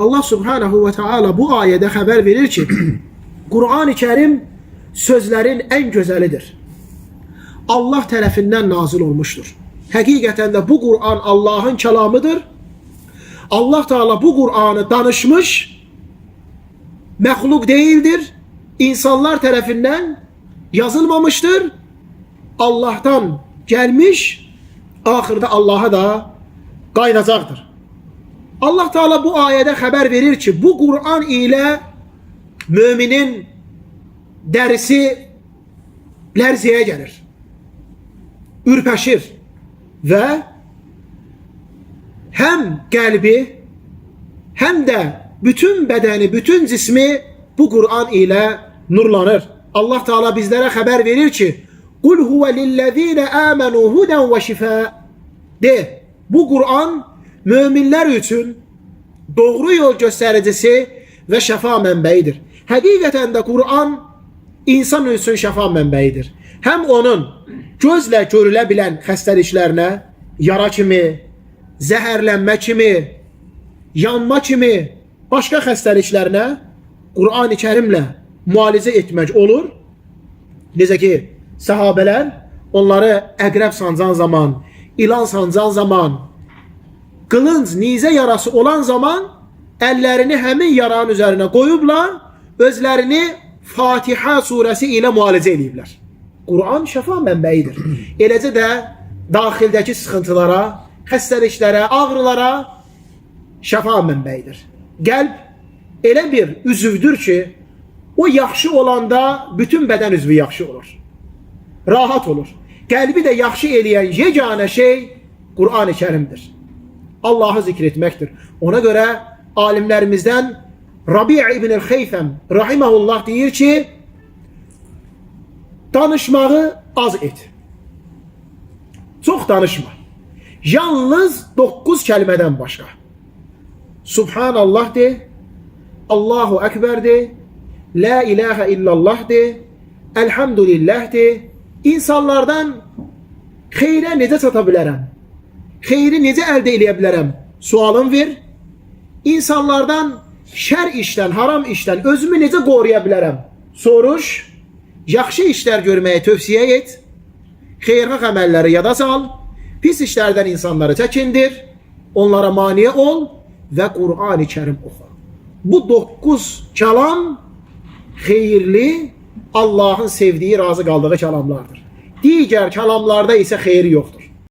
Allah Subhanahu ve Teala bu ayədə xəbər verir ki, Qur'an-ı Kərim sözlərin ən gözəlidir. Allah tərəfindən nazil olmuşdur. Həqiqətən də bu Qur'an Allahın kəlamıdır. Allah Teala bu Qur'anı danışmış, məxluq değildir. İnsanlar tərəfindən yazılmamışdır. Allah'tan gelmiş, axırda Allah'a da qayıdacaqdır. Allah Teala bu ayədə xəbər verir ki, bu Qur'an ilə müminin dərisi lərzəyə gəlir. Ürpəşir və həm qəlbi, həm də bütün bədəni, bütün cismi bu Qur'an ilə nurlanır. Allah Teala bizlərə xəbər verir ki, Qul huve lillezine amenu huden ve şifa. De, bu Qur'an möminlər üçün doğru yol göstəricisi və şəfa mənbəyidir. Həqiqətən də Qur'an insan üçün şəfa mənbəyidir. Həm onun gözlə görülə bilən xəstəliklərinə, yara kimi, zəhərlənmə kimi, yanma kimi, başqa xəstəliklərinə Qur'an-ı Kərimlə müalicə etmək olur. Necə ki, səhabələr onları əqrəb sancan zaman, ilan sancan zaman, qılınc, nizə yarası olan zaman əllərini həmin yaranın üzərinə qoyublar, özlərini Fatiha surəsi ilə müalicə eləyiblər. Quran şəfa mənbəyidir. Eləcə də daxildəki sıxıntılara, xəstəliklərə, ağrılara şəfa mənbəyidir. Qəlb elə bir üzvdür ki, o yaxşı olanda bütün bədən üzvü yaxşı olur. Rahat olur. Qəlbi də yaxşı eləyən yeganə şey Qur'an-ı Kərimdir. Allahı zikr etməkdir. Ona görə alimlərimizdən Rabi' ibn el-Xeythəm rahimehullah deyir ki, danışmağı az et. Çox danışma. Yalnız 9 kəlmədən başqa. Subhanallah de, Allahu Ekber de, La ilahe illallah de, Elhamdülillah de. İnsanlardan xeyrə necə çata bilərəm? Xeyri necə əldə eləyə bilərəm? Sualın ver. İnsanlardan şər işdən, haram işdən özümü necə qoruya bilərəm? Soruş. Yaxşı işlər görməyə tövsiyə et. Xeyirxah əməlləri yada sal. Pis işlərdən insanları çəkindir. Onlara mane ol və Qur'an-ı Kərim oxu. Bu 9 kəlam xeyirli, Allahın sevdiyi, razı qaldığı kəlamlardır. Digər kəlamlarda isə xeyir yoxdur.